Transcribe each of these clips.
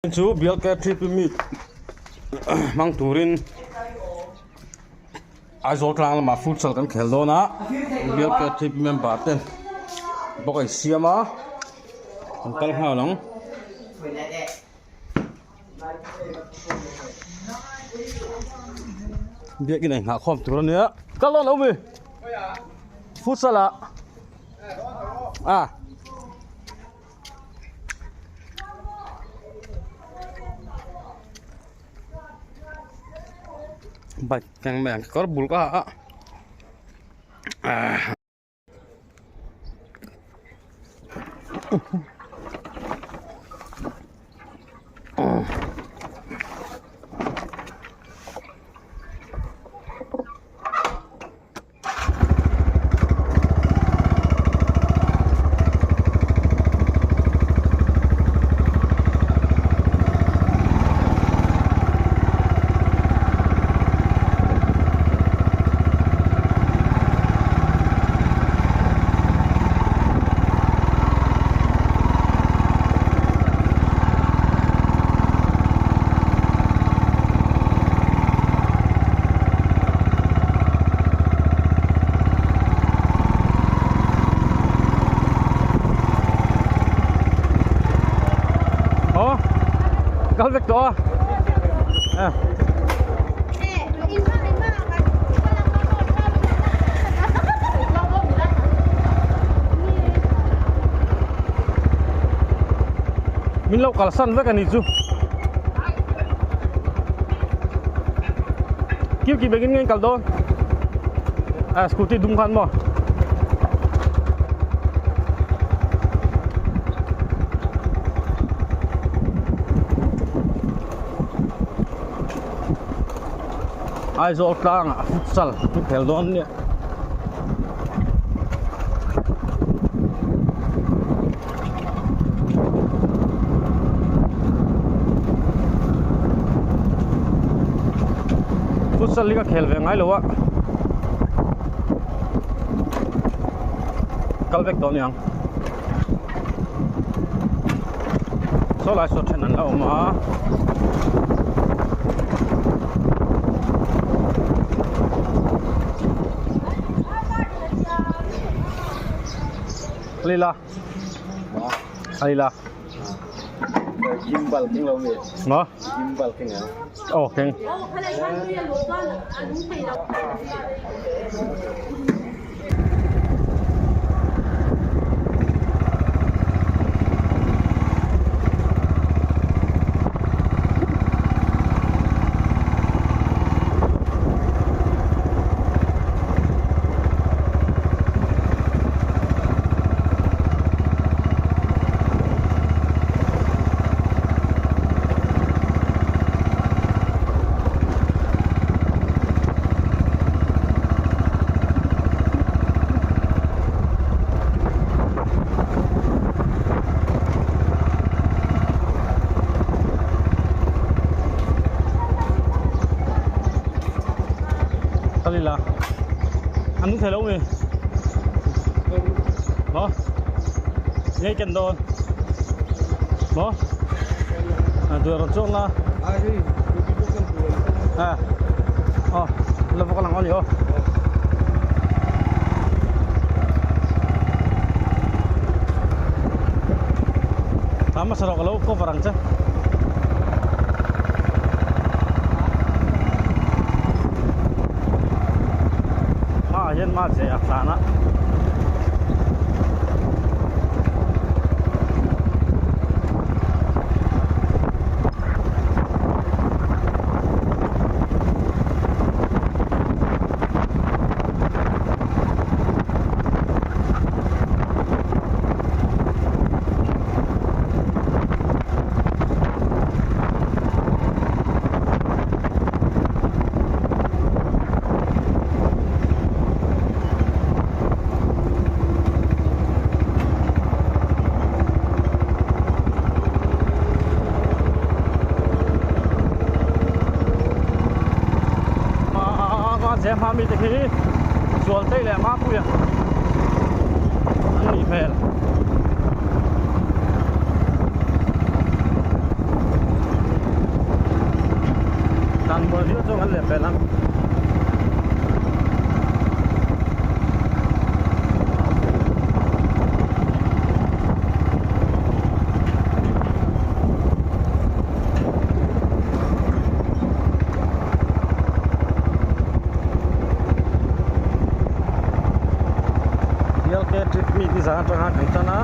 Chu bial KTP meet hmang turin Aizawl tlang lamah futsal kan khel dawn a, bial KTP member te bawk an siam a, an kal nghal ang. Biakin a inghah khawm tur a nia, kal dawn lo mi futsal ah a. Bike keng mai ang kawr bul ka ha a ah. Aw kal vek tawh a Min lo kalsan vek a ni chu. Kim kim engin nge kal dawn? A scooty dum khan maw? Aizawl tlangah futsal an khel dawn nia. Futsal hi ka khel ve ngai lo a kal vek tawh aniang saw lai saw then an la awm a. Lila Lila Gimbal keng lo mi Maw Gimbal keng a Aw keng Kalila an nung thei lo mi maw ngei ken dawn maw a duh rawn chuang la a aw la bawk lang ani aw. A hmasa rawh ka lo cover ang che. Hmaah hian hma che a tlan a. Hma mite khi Zualtei leh Mapuia an nih hmel. Tlan mual viau chuan kan lehpel ang. Bialke trip mi nizan atanga kan tan a.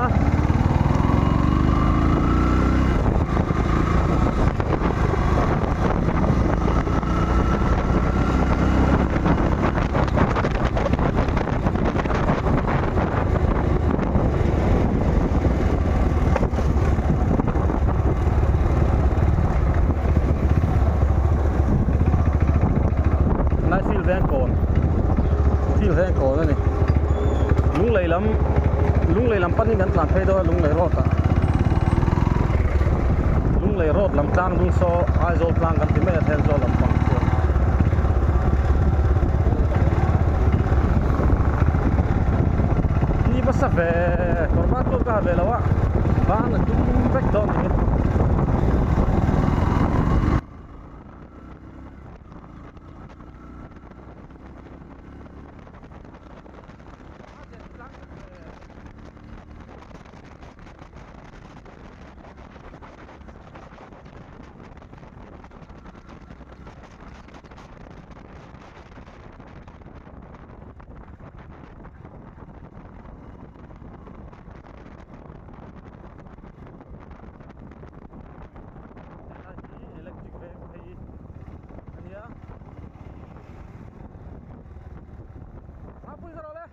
Helai field veng kawn field veng kawn a ni lunglei lam lunglei lam panin kan tlan phei dawn a lunglei road ah lunglei road lam tlang dung saw Aizawl tlang kan ti mai a Thenzawl lam pang chuan. Ni basa ve kawr ban tur ka ha ve lo a ban a tum vek dawn ni. Helai hi electric veng phei a nia. Thangpui ka rawh le.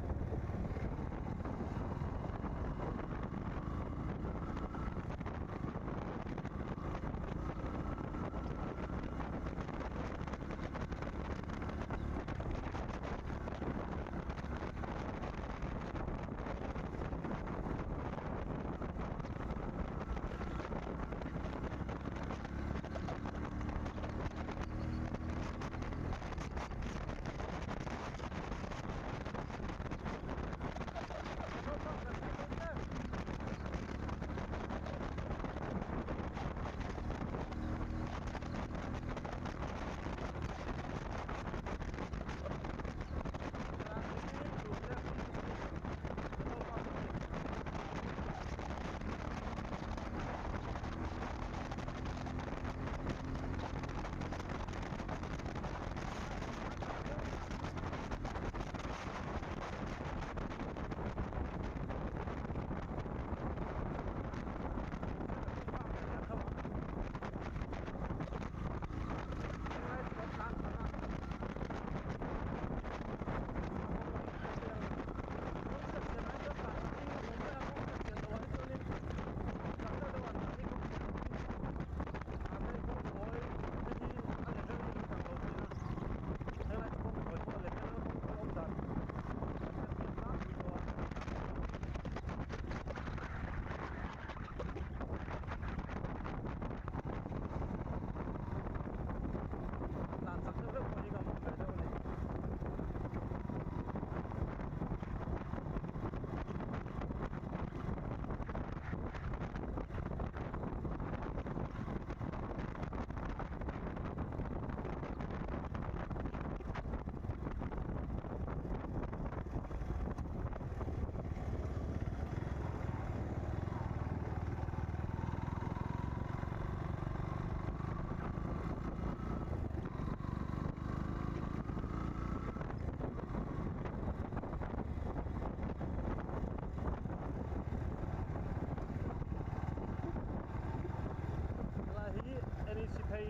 Helai hi NEC phei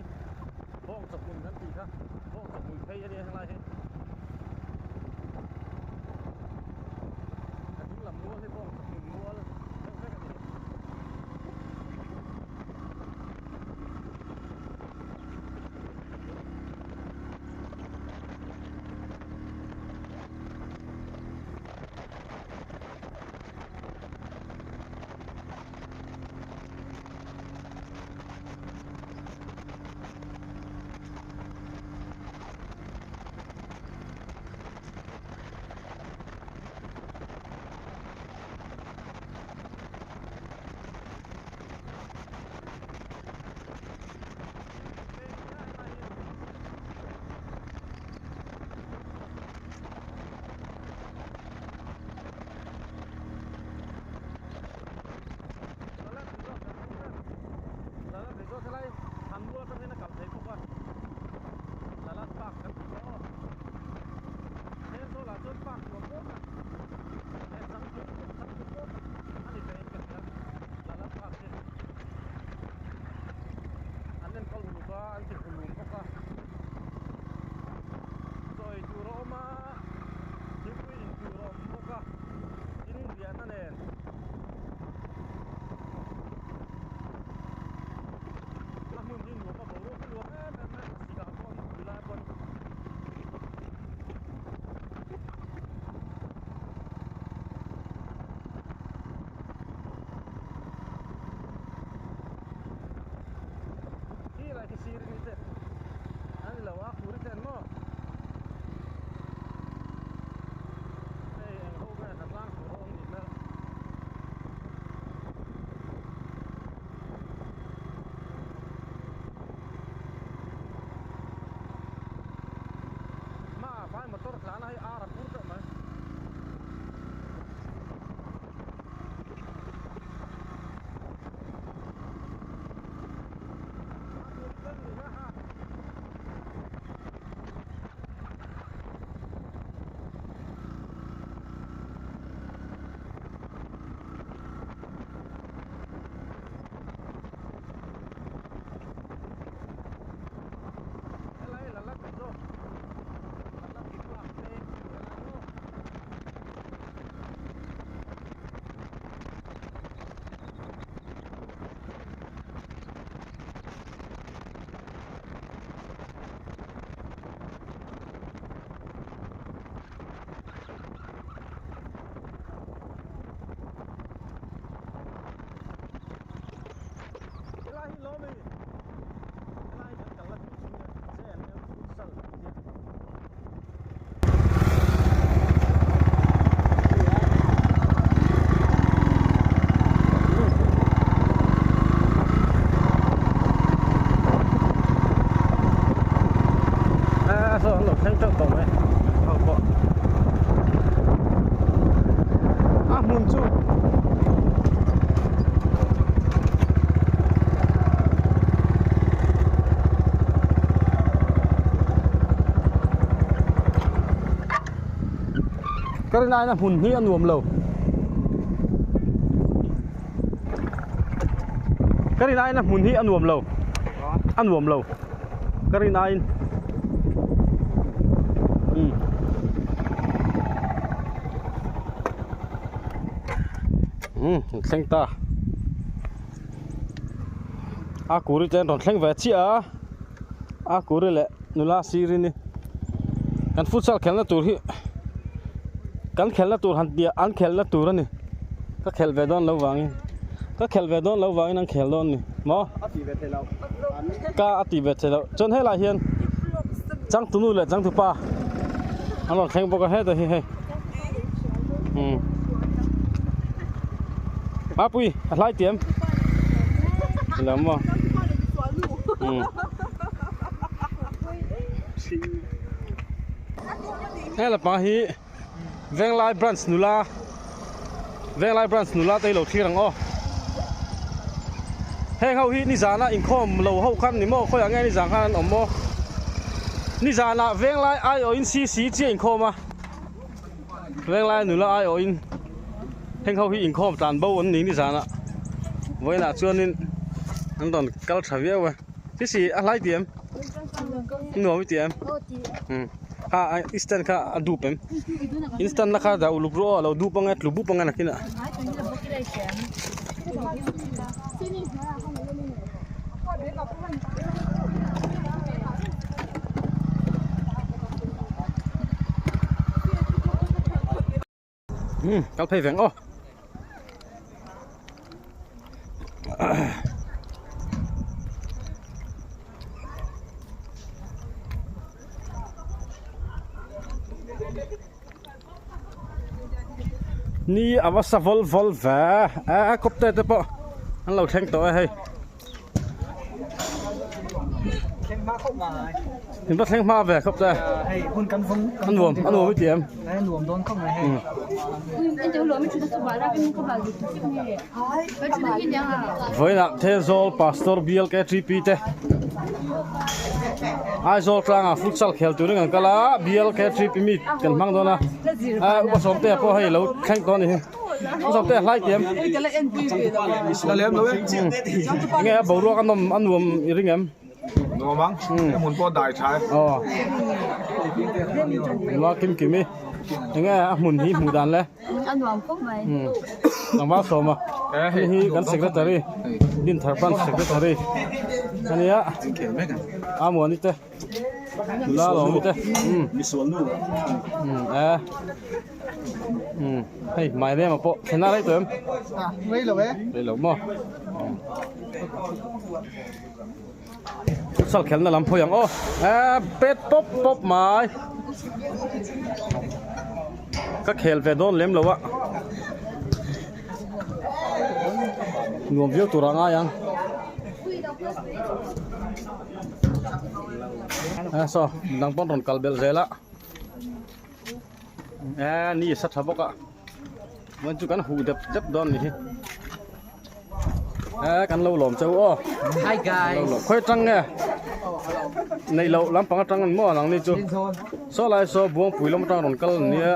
bawng chawhmun kan tih kha bawng chawhmun phei a nia helai hi a ding lam mual hi bawng chawhmun mual deuh vek a ni. an ti hlum bawk a chaw ei tur a awm a thingpui in tur a awm bawk a tin riahna nen. A hmun hi nuam a boruak hi nuam em em mai a thlasik ah pawh nipui lai pawn. Khi lai khi sir ni te a ni lo a khur i ten maw hei eng ho nge ka tlang tur a awm ni hmel. Hmaah vai motor tlan a hei ar a phur teuh mai. Helai la la ti zawk la la ti park te helai maw. Helai hi lawm i helai kan kal la tur chu JNM futsal tih hi. A saw an lo thleng teuh tawh mai ho pawh a hmun chu Ka rin aiin a hmun hi a nuam lo. Ka rin aiin a hmun hi a nuam lo. A nuam lo. Ka rin aiin. Um. Um, thleng ta. A kuri te an rawn thleng ve chiah a. A kuri leh nula sir in kan futsal khelna tur hi kan khelna tur han tih an khelna tur a ni ka khelh ve dawn lo vangin ka khelh ve dawn lo vangin an khel dawn a ni maw ka a tih ve theih loh chuan helaiah hian changtunu leh changtupa an rawn thleng bawk a hetah hi hei umm mapui a hlai tiam ilo maw umm. He lapa hi Venglai branch nula Venglai branch nula te hi lo thlir ang aw heng ho hi nizana inkhawm lo ho khan ni maw khawiah nge nizan khan an awm maw nizanah Venglai aiawhin CC chiah inkhawm a Venglai nula aiawhin heng ho hi inkhawm tlan bo an ni nizanah vawiinah chuanin an rawn kal tha viau a. Ti si a hlai ti em? Nuam i ti em? Um kha i stand kha a dup em? In stand la kha dah uluk rawh aw a lo dup ang e tlu bup ang e nakinah. Um kal phei veng aw. Ni a va sa vawl vawl ve a kawp te te pawh an lo thleng tawh e hei. In va thleng hma ve khawp te. A nuam a nuam i ti em? Vawiinah Thenzawl Pastor Bial KTP te Aizawl tlangah futsal khel turin kan kal a, Bial KTP meet kan hmang dawn a, Upa Sawmtea pawh hei lo thleng tawh a ni hi. Sawmte a hlai tiam. Nge a boruak a nawm a nuam i ring em? Nuam ang. He hmun pawh dai tha e. Aw. Nula kim kim i. Enge a hmun hi hmuh dan le? A nuam khawp mai. Tlangval sawm a. Hei hi kan secretary Dinthar Branch secretary ania. Amuani te. Nula lawmi te. E. Hei my name pawh thlen a rei tawh em? Rei lo e. Rei lo maw? Futsal khelna lam phawi ang aw. Pet pawp pawp mai. Ka khel ve dawn lem lo a. Nuam viau tur a ngai ang. Saw dang pawn rawn kal belh zel a. Eee ni sa tha bawk a chuan chu kan huh dep dep dawn a ni hi eee kan lo lawm cheu aw hi guys khawi atang nge neih loh lampang atang an maw nang ni chu saw lai saw buangpui lam atang rawn kal an nia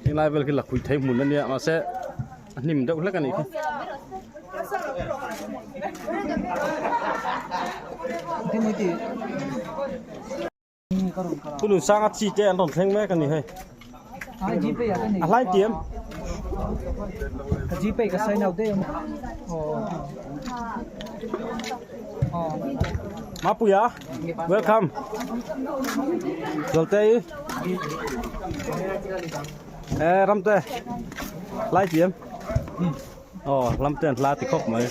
helai vel khi lakhuih thei hmun a nia mahse a hnim deuh hlek a nih khi. Pu Nunsanga chi te an rawn thleng mek a ni hei. A hlai tiam. Ka gpay ka sign out daih a. Mapuia welcome. Zawlte i. E Ramte hlai tiam. Aw Ramte an hla ti khawp mai.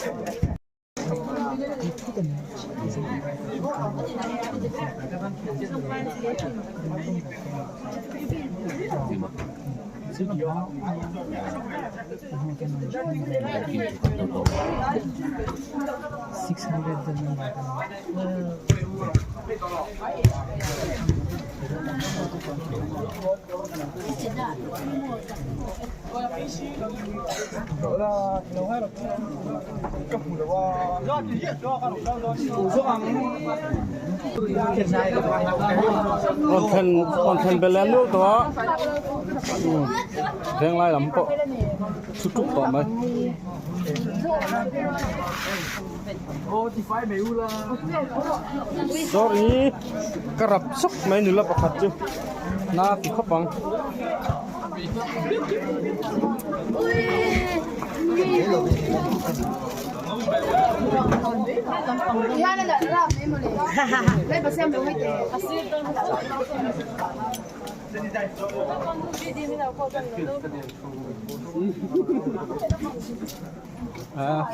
Rawn thlen rawn thlen belh leh nual tawh a venglai lam pawh thu tuk tawh mai. Sorry ka rap sawk mai nula pakhat chu na ti khawp ang.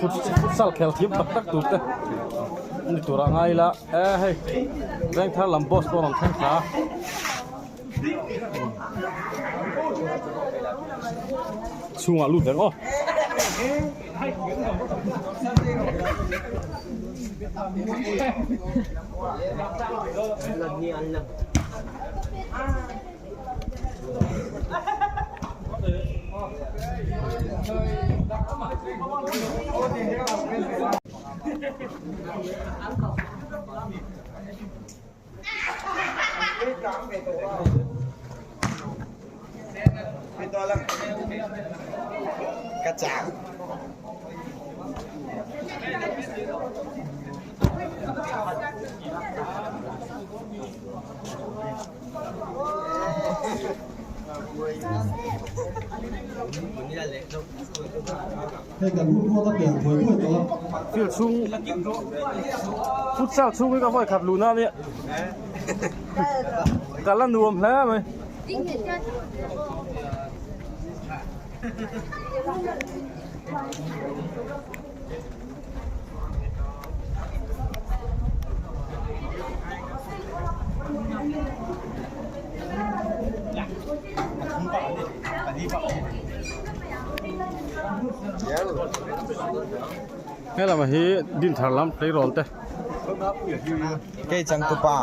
Futsal khel thiam tak tak tur te ni tur a ngai ila e hei Vengthar lam boss pawh a rawn thleng thla a. Chhungah lut vek aw. Field chhung futsal chhung hi ka vawi khat luhna ania kal a nuam hle mai. He lamah hi Dinthar lam tleirawl te. Kei changtupa.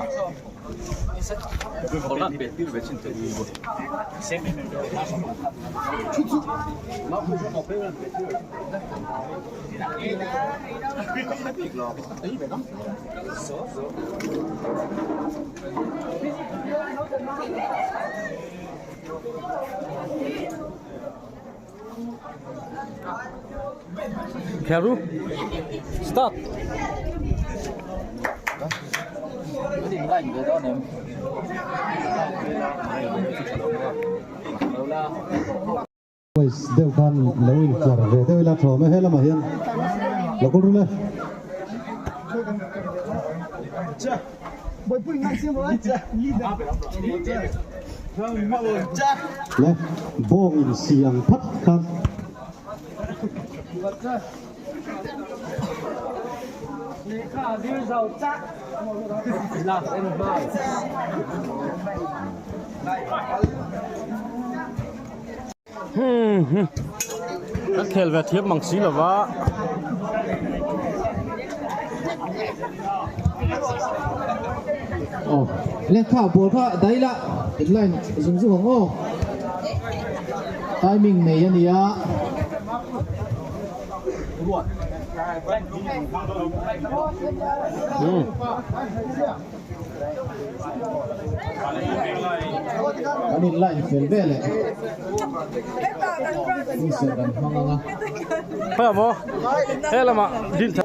Khel ru. Start. Voice deuh khan lo intlar ve deuh ila tha awm e, helamah hian lo kal rul e. Le bawng in si ang phat khan. Kan khel ve thiam mang si lova. Aw lehkha ball kha dai la line zung zung ang aw timing nei a nia. Kan in line fel vel e. Whistle kan hmang ang a. Khawi maw? He lamah din tha.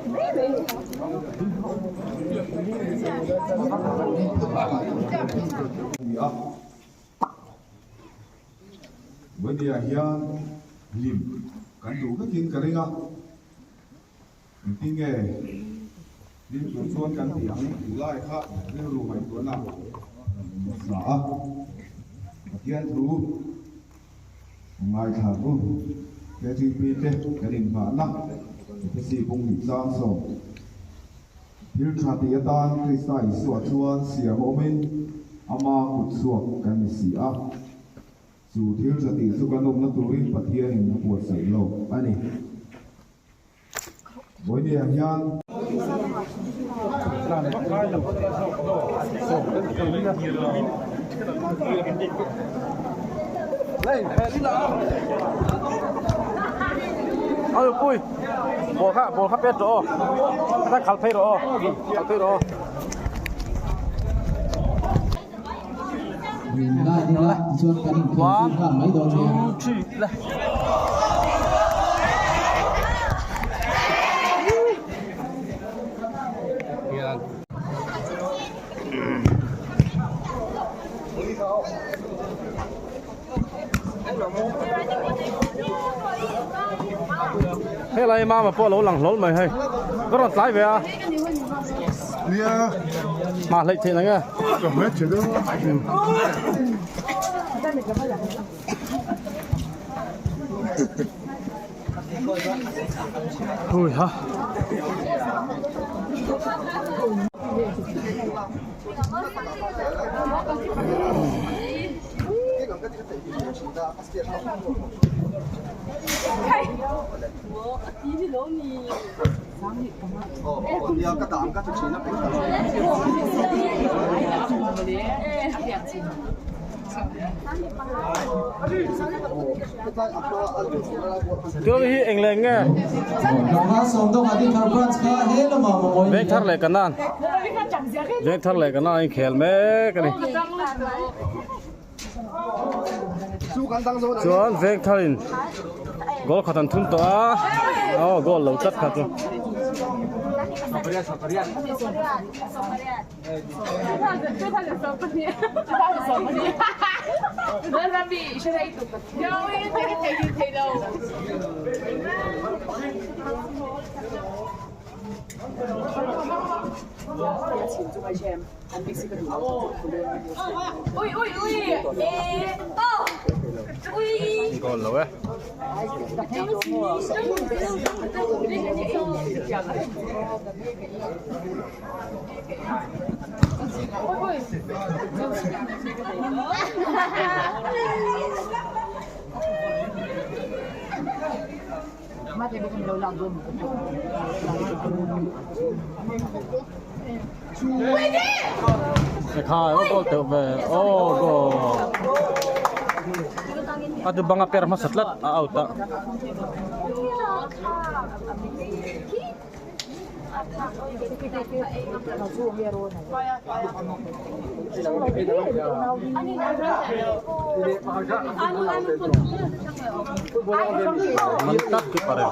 Ni a. Vawnia hian hlim kan duh vekin ka ring a. Engtin nge hlim tur chuan kan tih ang tih lai kha rilru ngaihtuahna hmasa a, Pathian thu ngaithla u. KTP te kan inhmahna Ephesi bung hnih tlang sawm thil tha tih atan Krista Isua chuan siam awmin ama kut chhuak kan ni si a. Chu thil tha tih chu kan awmna turin Pathianin a buatsaih lo a ni. Vawinia hian. Ôi pui ball kha ball kha pet rawh aw kha khal phei rawh aw khal phei rawh aw. One, two, three, le. Helai mama pawh lo lang hlawl mai hei ka rawn tlai ve a Nia ma hleih theih nang e ka hmet che deuh Hui ha. Tual hi eng leng nge? Veng thar leh kanan. Veng thar leh kanan in khel mek a ni. Chuan veng tharin goal khat an thun tawh a aw goal lo tlat kha chu. Goal lo e. Khai aw goal teuh ve aw goal a tu banga per hmasa tlat a out a. Man tlat keeper in.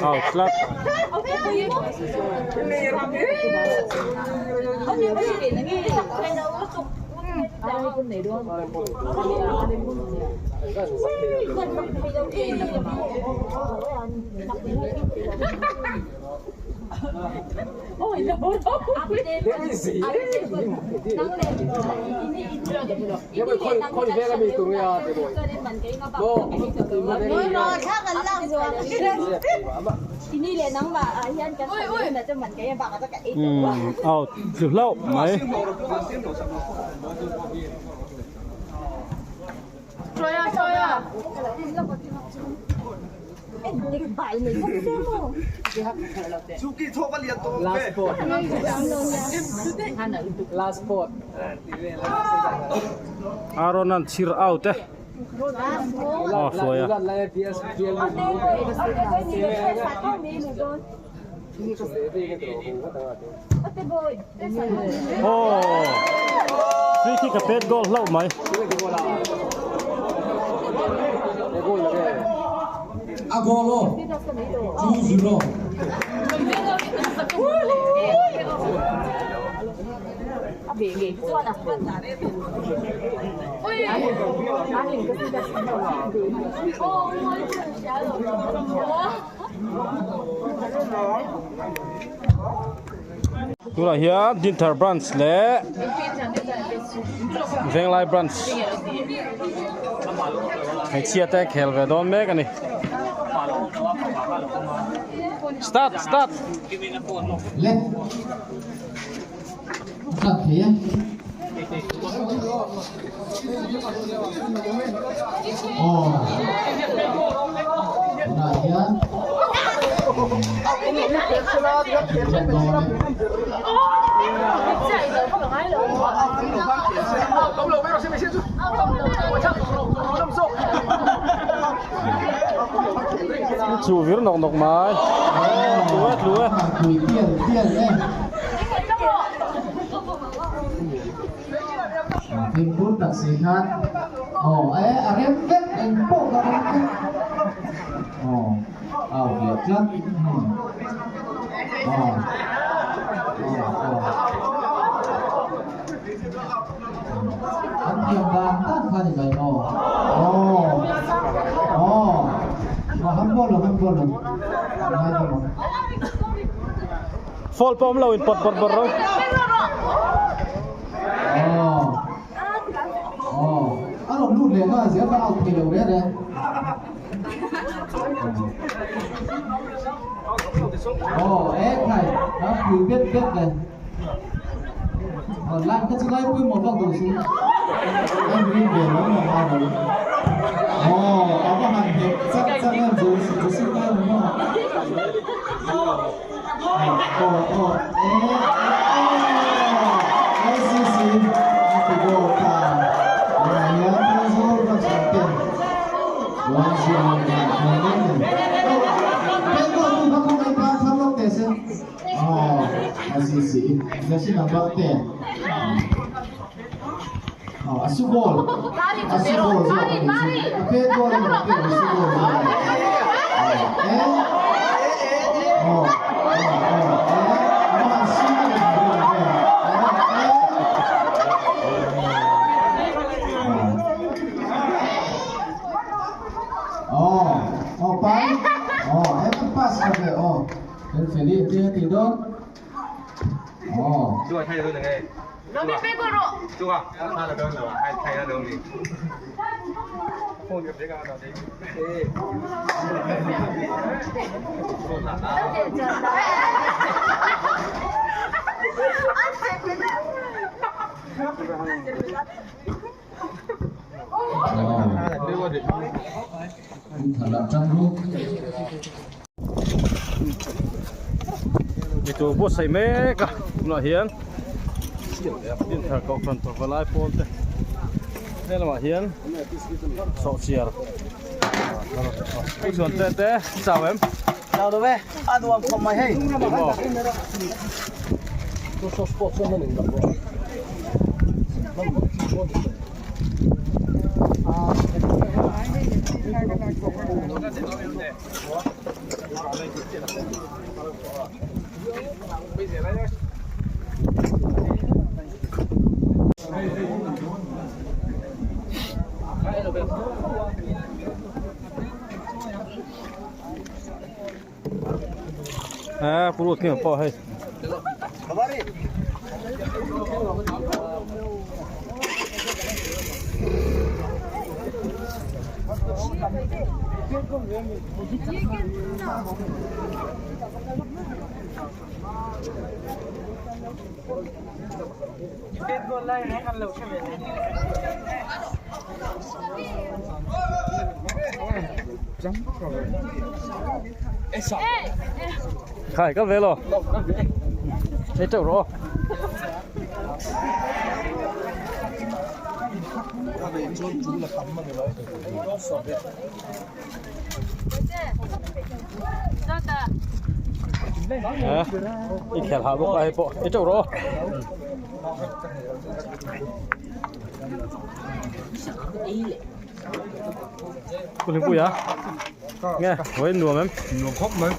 Out tlat. Out tlu hlauh mai. Aaron an chhir out e aw hruai a. Aw free kick a pet goal hlauh mai. A goal aw 2-0. Tunah hian Dinthar branch leh Venglai branch hmeichhia te khel ve dawn mek a ni. Start start. Chu vir nawk nawk mai. Tlu e tlu e. Fimkhur tak si khan aw e a rem vek eng pawh ka rem vek aw au leh tlat aw aw aw an thiam dan dan kha ni mai maw aw aw aw handball lo handball lo ngai ta maw. Fall pawh awm lo in pawt bawrh bawrh ro. Aw aw a rawn lut leh nghal zel kha out thei lo reng reng. Aw e khai a pui bet bet le. Aw line kha chu ngai pawimawh vak lo su. An rin ve lo maw ngai lo. Aw a va han nghet chak chak em Joseph ngai lo maw. Aw aw pai aw em pass ka ve aw Felfeli te a ti dawn aw. Eitur buatsaih mek a tunah hian Dinthar Kohhran Tawrhvalai pawl te he lamah hian sawhchiar a chuan te te chau em Chau lo e a nuam khawp mai hei. À, purut nghe po hei. Khai kal ve lo. Ei teuh rawh aw. I khel ha bawk a hei pawh ei teuh rawh aw. Kulipui a nge vawiin nuam em nuam khawp mai